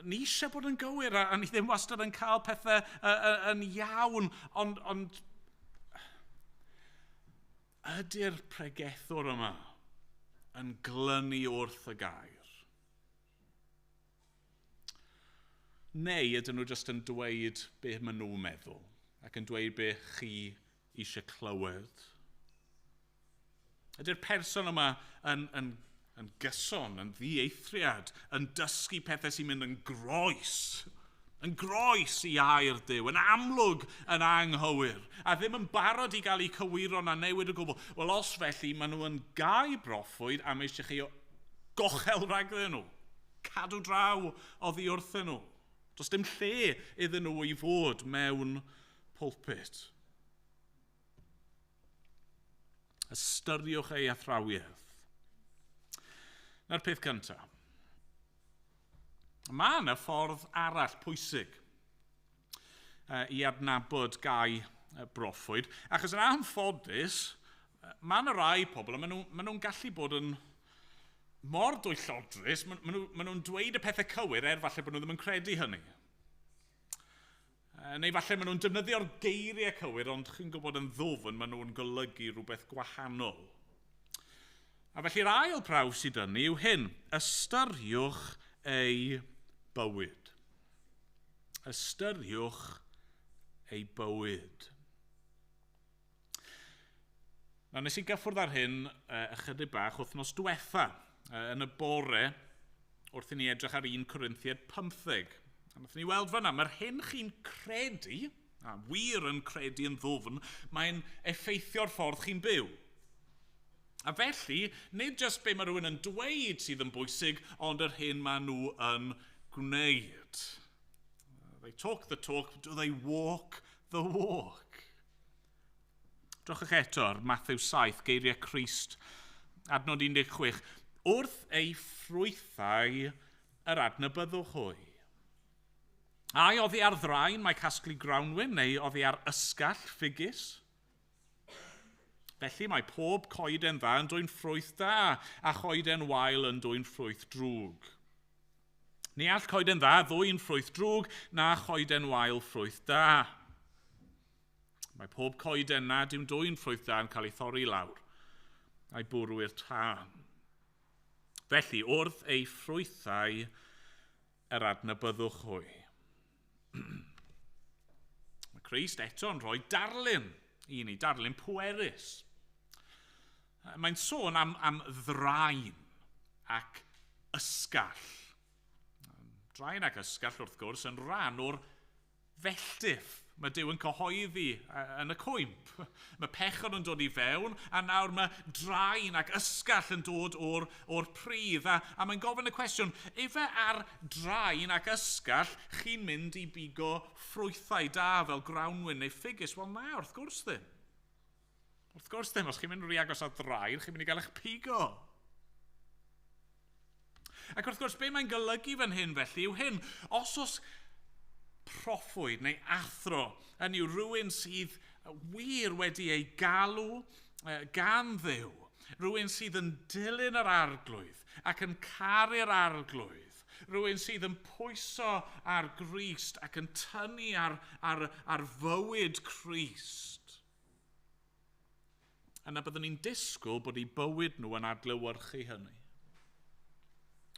ni eisiau bod yn gywir a ni ddim wastad yn cael pethau yn iawn, ond ydy'r pregethwr yma yn glynu wrth y gair? Neu ydyn nhw jyst yn dweud be maen nhw'n meddwl ac yn dweud be chi eisiau clywed? Ydy'r person yma yn gyson, yn ddieithriad, yn dysgu pethau sy'n mynd yn groes i air Duw, yn amlwg yn anghywir, a ddim yn barod i gael eu cywiro na newid o gwbl. Wel, os felly, maen nhw yn gau broffwyd am eisiau chi gochel rhagddyn nhw, cadw draw oddi wrthyn nhw. Does dim lle iddyn nhw i fod mewn pulpit. Ystyriwch ei athrawiaeth. Na'r peth cyntaf. Mae yna ffordd arall pwysig i adnabod gau broffwyd, achos yn anffodus, mae yna rai pobl, a maen nhw'n gallu bod yn mor dwyllodrus, maen nhw'n dweud y pethau cywir, er falle bod nhw ddim yn credu hynny. Neu falle maen nhw'n defnyddio'r geiriau cywir, ond chi'n gwybod yn ddwfn, maen nhw'n golygu rhywbeth gwahanol. A felly'r ail prawf sydd yn ni yw hyn: ystyriwch ei bywyd. Ystyriwch ei bywyd. Nawr, nes i gyffwrdd ar hyn ychydig bach wythnos diwetha, yn y bore, wrth i ni edrych ar 1 Corinthiaid 15. A wnaethon ni weld fan'na, mae'r hyn chi'n credu, a wir yn credu yn ddwfn, mae'n effeithio'r ffordd chi'n byw. A felly, nid jyst be mae rhywun yn dweud sydd yn bwysig, ond yr hyn maen nhw yn gwneud. They talk the talk, but do they walk the walk? Drychwch eto ar Matthew 7, geiriau Crist, adnod 16. Wrth ei ffrwythau yr adnabyddwch hwy. Ai oddi ar ddraen mae casglu grawnwin neu oddi ar ysgall ffigys? Felly mae pob coeden dda yn dwyn ffrwyth da, a choeden wael yn dwyn ffrwyth drwg. Ni all coeden dda ddwyn ffrwyth drwg, na choeden wael ffrwyth da. Mae pob coeden nad yw'n dwyn ffrwyth da yn cael ei thorri lawr, a'i bwrw i'r tân. Felly, wrth ei ffrwythau yr adnabyddwch hwy. Mae Crist eto yn rhoi darlun i ni, darlun pwerus. Mae'n sôn am ddraen ac ysgall. Draen ac ysgall, wrth gwrs, yn rhan o'r felltith mae Duw yn cyhoeddi yn y cwymp. Mae pechod yn dod i fewn, a nawr mae draen ac ysgall yn dod o'r pridd. A mae'n gofyn y cwestiwn, ife ar draen ac ysgall chi'n mynd i bigo ffrwythau da fel grawnwin neu ffigys? Wel na, wrth gwrs ddim. Wrth gwrs ddim, os chi'n mynd rhy agos at ddraen, chi'n mynd i gael eich pigo. Ac wrth gwrs, be mae'n golygu fan hyn felly yw hyn. Os oes proffwyd neu athro, hynny yw rhywun sydd wir wedi ei galw gan Dduw, rhywun sydd yn dilyn yr Arglwydd ac yn caru'r Arglwydd, rhywun sydd yn pwyso ar Grist ac yn tynnu ar fywyd Crist, yna byddwn ni'n disgwyl bod eu bywyd nhw yn adlewyrchu hynny.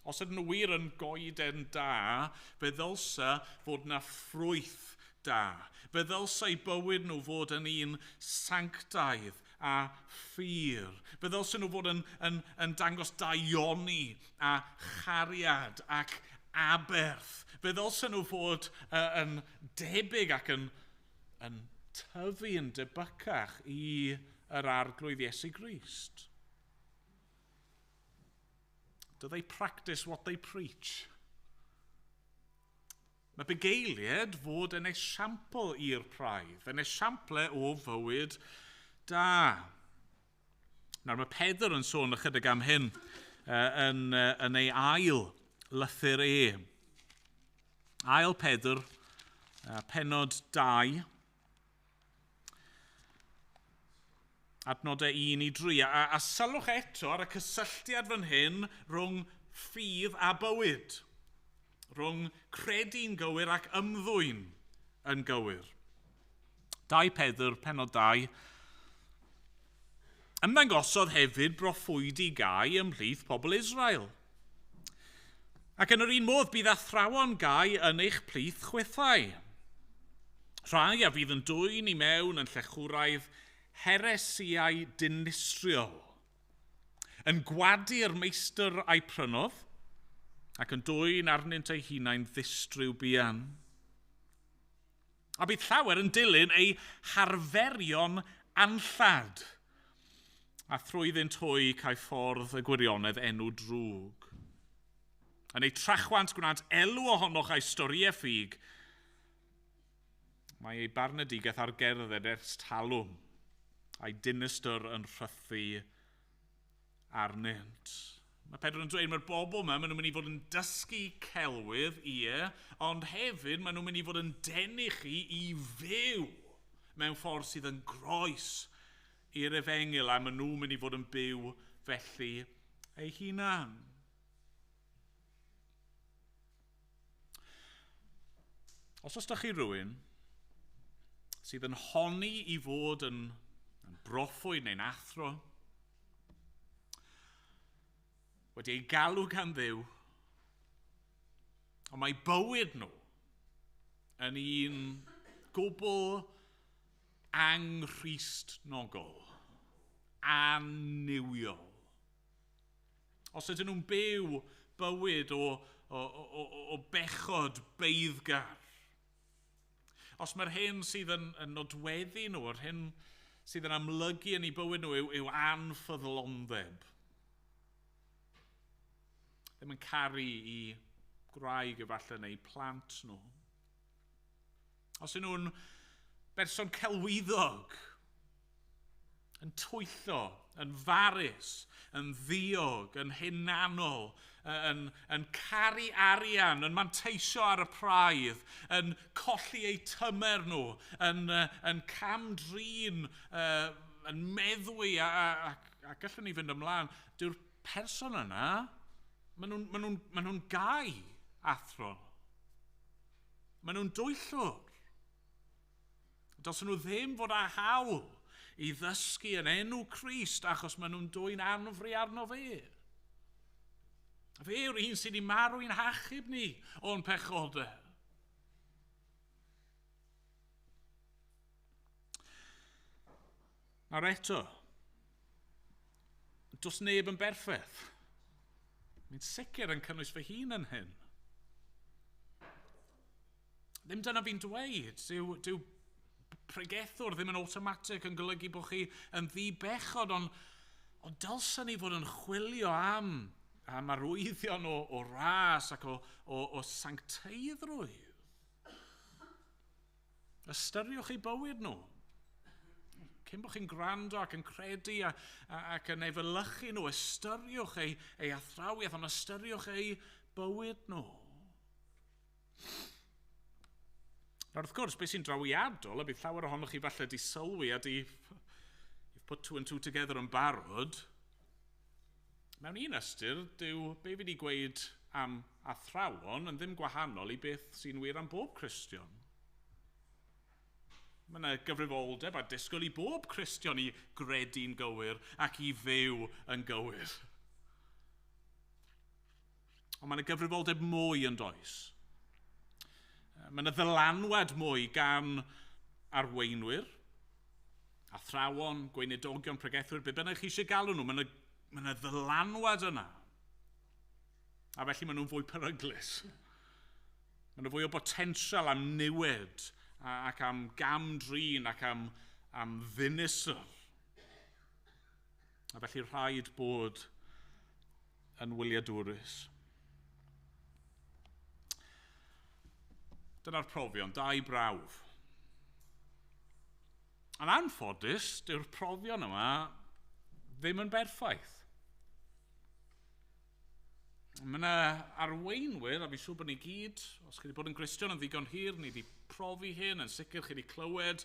Os ydyn nhw wir yn goeden da, fe ddylsa fod na ffrwyth da. Fe ddylsa eu bywyd nhw fod yn un sanctaidd a phur. Fe ddylsa nhw fod yn dangos daioni a chariad ac aberth. Fe ddylsa nhw fod yn debyg ac yn tyfu yn debycach i yr Arglwydd Iesu Grist. Do they practice what they preach? Mae bugeiliaid fod yn esiampl i'r praidd, yn esiample o fywyd da. Nawr mae Pedr yn sôn ychydig am hyn yn ei ail lythyr e. Ail Pedr, pennod 2, adnodau 1 i 3. A sylwch eto ar y cysylltiad fan hyn rhwng ffydd a bywyd, rhwng credu'n gywir ac ymddwyn yn gywir. 2 Pedr, pennod 2. Ymddangosodd hefyd broffwydi gau ymhlith pobl Israel. Ac yn yr un modd bydd athrawon gau yn eich plith chwithau. Rhai a fydd yn dwyn i mewn yn llechwraidd heresiau dinistriol, yn gwadu'r meistr a'i prynodd, ac yn dwyn arnynt eu hunain ddistryw buan. A bydd llawer yn dilyn eu harferion anllad, a thrwyddynt hwy cae ffordd y gwirionedd enw drwg. Yn eu trachwant gwnant elw ohonoch a'i storïau ffug, mae ei barnedigaeth ar gerdded ers talwm, a'i dinistr yn rhythu arnynt. Mae Pedr yn dweud, mae'r bobl yma, maen nhw'n mynd i fod yn dysgu celwydd, ie, ond hefyd maen nhw'n mynd i fod yn denu chi i fyw mewn ffordd sydd yn groes i'r efengyl, a maen nhw'n mynd i fod yn byw felly eu hunan. Os oes da chi rhywun sydd yn honni i fod yn broffwyd neu'n athro, wedi ei galw gan Dduw, ond mae bywyd nhw yn un gwbl anghristnogol, annuwiol. Os ydyn nhw'n byw bywyd o bechod beiddgar, os mae'r hyn sydd yn nodweddu nhw, yr hyn sydd yn amlygu yn eu bywyd nhw yw anffyddlondeb. Ddim yn caru i gwraig efallai neu plant nhw. Os ydyn nhw'n berson celwyddog, Yn twyllo, yn farus, yn ddiog, yn hunanol, yn caru arian, yn manteisio ar y praidd, yn colli eu tymer nhw, yn cam-drin, yn meddwi, a gallwn ni fynd ymlaen. Dyw'r person yna, maen nhw'n gau athro. Maen nhw'n dwyllwr. Dylsen nhw ddim fod â hawl i ddysgu yn enw Crist achos maen nhw'n dwyn anfri arno fe. Fe yw'r un sydd wedi marw i'n hachub ni o'n pechodau. Nawr eto, does neb yn berffaith. Mi'n sicr yn cynnwys fy hun yn hyn. Ddim dyna fi'n dweud. Dyw pregethwr ddim yn automatic yn golygu bod chi yn ddibechod, ond dylsen ni fod yn chwilio am arwyddion o ras ac o sancteiddrwydd. Ystyriwch eu bywyd nhw. Cyn bod chi'n gwrando ac yn credu ac yn efelychu nhw, ystyriwch eu athrawiaeth, ond ystyriwch eu bywyd nhw. Nawr, wrth gwrs, beth sy'n drawiadol, a bydd llawer ohonoch chi falle di sylwi a di you've put two and two together yn barod, mewn un ystyr, dyw be fi wedi gweud am athrawon yn ddim gwahanol i beth sy'n wir am bob Cristion. Mae yna gyfrifoldeb a disgwyl i bob Cristion i gredu'n gywir ac i fyw yn gywir. Ond mae yna gyfrifoldeb mwy yn does. Mae yna ddylanwad mwy gan arweinwyr, athrawon, gweinidogion, pregethwyr, be bynnag chi eisiau galw nhw, mae yna ddylanwad yna. A felly maen nhw'n fwy peryglus. Mae yna fwy o botensial am niwed ac am gamdrin ac am ddinistr. A felly rhaid bod yn wyliadwrus. Dyna'r profion, dau brawf. Yn anffodus, dyw'r profion yma ddim yn berffaith. Mae yna arweinwyr, a fi'n siŵr bod ni gyd, os chi wedi bod yn Gristion yn ddigon hir, ni wedi profi hyn, yn sicr chi wedi clywed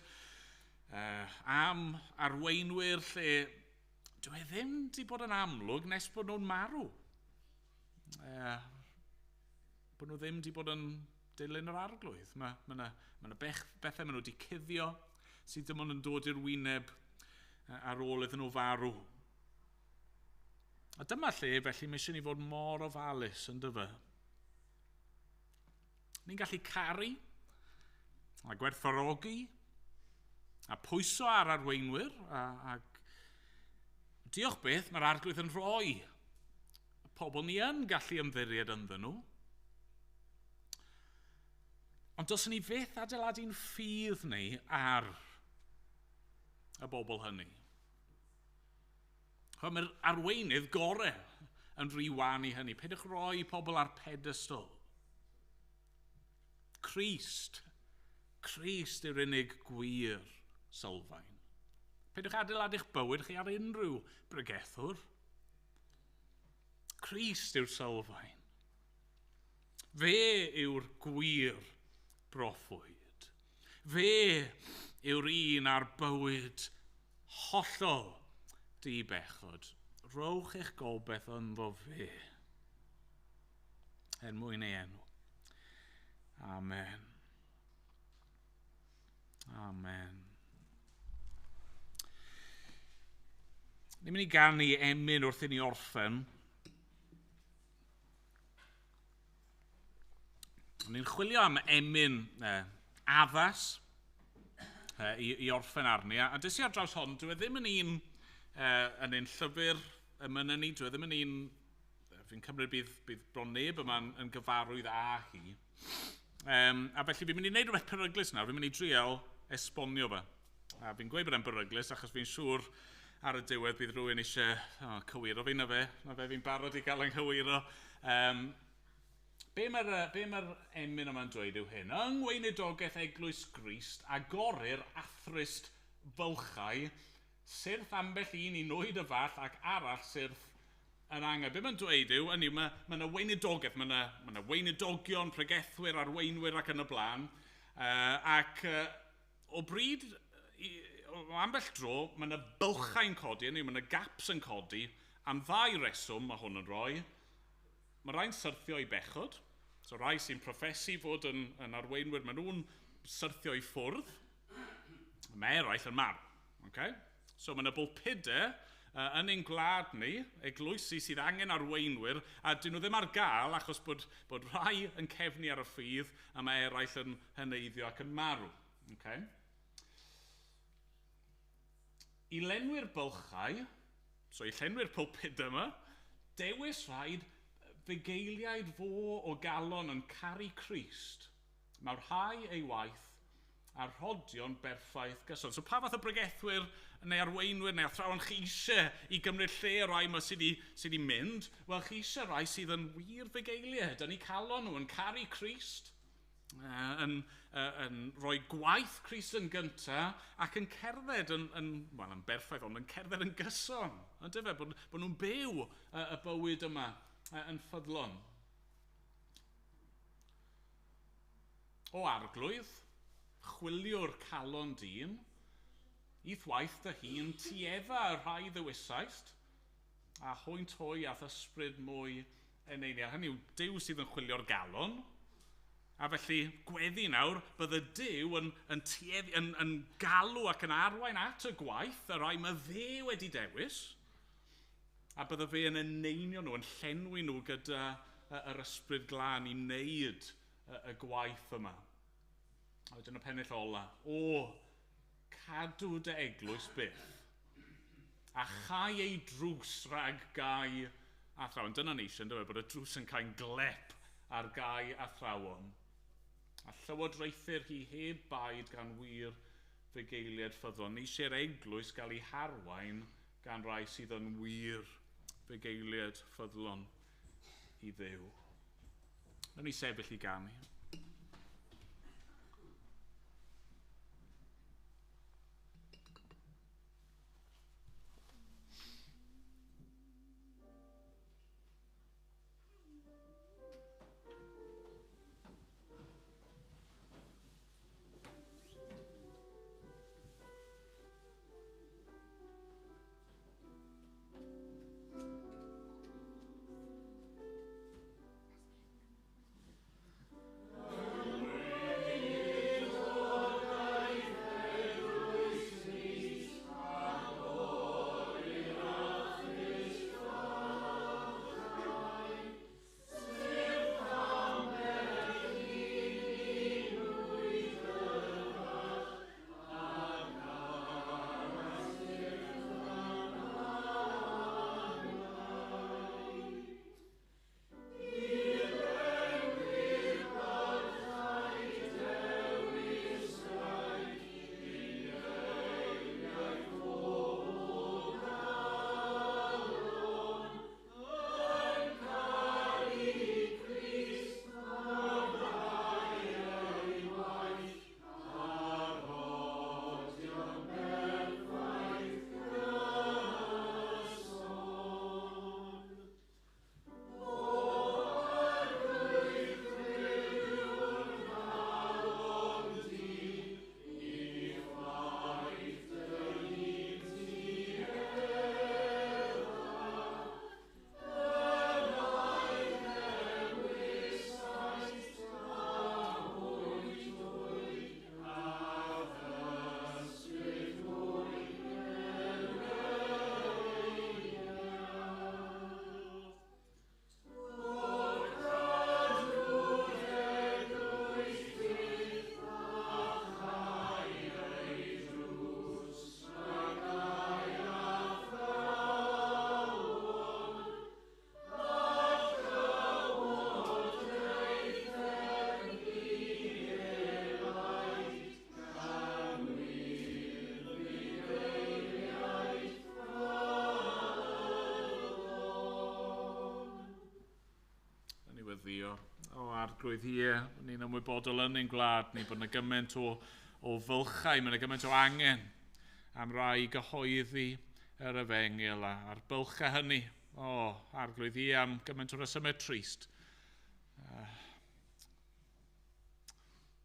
am arweinwyr lle dyw e ddim wedi bod yn amlwg nes bod nhw'n marw. Bod nhw ddim wedi bod yn dilyn yr arglwydd. Mae yna bethau maen nhw wedi cuddio sydd dim ond yn dod i'r wyneb ar ôl iddyn nhw farw. A dyma lle, felly, mae eisiau ni fod mor ofalus yn dyfa. Ni'n gallu caru a gwerthfawrogi a pwyso ar arweinwyr a diolch beth mae'r arglwydd yn rhoi. Y pobl ni yn gallu ymddiried ynddyn nhw. Ond dylsen ni fyth adeiladu'n ffydd ni ar y bobl hynny. Mae'r arweinydd gorau yn rhy wan i hynny. Peidiwch roi pobl ar pedestal. Crist yw'r unig gwir sylfaen. Peidiwch adeiladu'ch bywyd chi ar unrhyw bregethwr. Crist yw'r sylfaen. Fe yw'r gwir broffwyd. Fe yw'r un ar bywyd hollol di-bechod. Rhowch eich gobeith ynddo fe, er mwyn ei enw. Amen. Amen. Ni'n mynd i ganu emyn wrth i ni orffen. Ni'n chwilio am emyn addas i orffen arni. A des i ar draws hon, dwi ddim yn un yn ein llyfr emynau ni, dwi ddim yn un, fi'n cymryd bydd bron neb yma yn gyfarwydd â hi. A felly fi'n mynd i wneud rhywbeth peryglus nawr, fi'n mynd i drial esbonio fe. A fi'n gweud bod e'n beryglus achos fi'n siŵr ar y diwedd bydd rhywun eisiau cywiro fi, na fe fi'n barod i gael yng nghywiro. Be mae'r emyn yma'n dweud yw hyn? Yng ngweinidogaeth Eglwys Grist agorir athrist fylchau Syrth ambell un i nwyd y fall ac arall syrth yn angau. Be mae'n dweud yw, hynny yw, mae yna weinidogaeth, mae yna weinidogion, pregethwyr, arweinwyr ac yn y blaen. Ac o bryd, o ambell dro, mae yna bylchau'n codi, hynny yw, mae yna gaps yn codi, am ddau reswm mae hwn yn rhoi. Mae rhai'n syrthio i bechod, so rhai sy'n proffesu fod yn arweinwyr, maen nhw'n syrthio i ffwrdd. Mae eraill yn marw. Okay? So mae yna bulpudau yn ein gwlad ni, eglwysi sydd angen arweinwyr, a dyn nhw ddim ar gael achos bod rhai yn cefnu ar y ffydd a mae eraill yn heneiddio ac yn marw. Okay? I lenwi'r bylchau, so i llenwi'r pulpudau yma, dewis rhaid fugeiliaid fo o galon yn caru Crist, mawrhau ei waith a rhodion berffaith gyson. So pa fath o bregethwyr neu arweinwyr neu athrawon chi eisiau i gymryd lle y rai yma sydd wedi mynd? Wel, chi eisiau rai sydd yn wir fugeiliaid, yn eu calon nhw, yn caru Crist, yn rhoi gwaith Crist yn gyntaf ac yn cerdded yn berffaith, ond yn cerdded yn gyson. Yndyfe, bod nhw'n byw y bywyd yma yn ffyddlon. O arglwydd, chwiliwr calon dyn, i'th waith dy hun, tuedda y rhai ddewisaist, a hwynt hwy a'th ysbryd mwy eneiniau. Hynny yw, Duw sydd yn chwilio'r galon, a felly gweddi nawr, bydde Duw yn galw ac yn arwain at y gwaith y rhai mae fe wedi dewis, a bydde fe yn eneinio nhw, yn llenwi nhw gyda yr ysbryd glân i wneud y gwaith yma. A wedyn y pennill ola. O, cadw dy eglwys byth, a chau ei drws rhag gau athrawon. Dyna ni eisiau, yndyfe, bod y drws yn cael glep ar gau athrawon. A llywodraethir hi heb baid gan wir fugeiliaid ffyddlon. Ni eisiau'r eglwys gael ei harwain gan rai sydd yn wir fugeiliaid ffyddlon i Dduw. Nawn ni sefyll i ganu. O arglwydd hi, ni'n ymwybodol yn ein gwlad ni bod yna gymaint o fylchau, mae yna gymaint o angen. am rai gyhoeddi yr efengyl a'r bylchau hynny. O, Arglwydd, i am gymaint o resymau trist.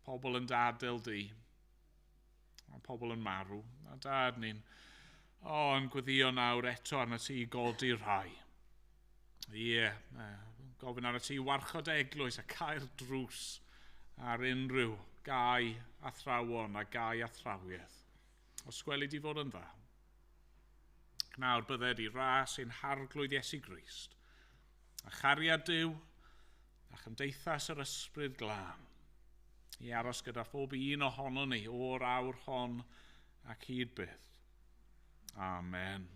Pobl yn dadael di, a pobl yn marw, a Dad ni'n yn gweddio nawr eto arno ti i godi rhai. Ie, gofyn arno ti i warchod eglwys a cael drws ar unrhyw gau athrawon a gau athrawiaeth. Os gweli di fod yn dda. Nawr bydded i ras ein Harglwydd Iesu Grist, a chariad Duw, a chymdeithas yr Ysbryd Glân, i aros gyda phob un ohonon ni o'r awr hon ac hyd byth. Amen.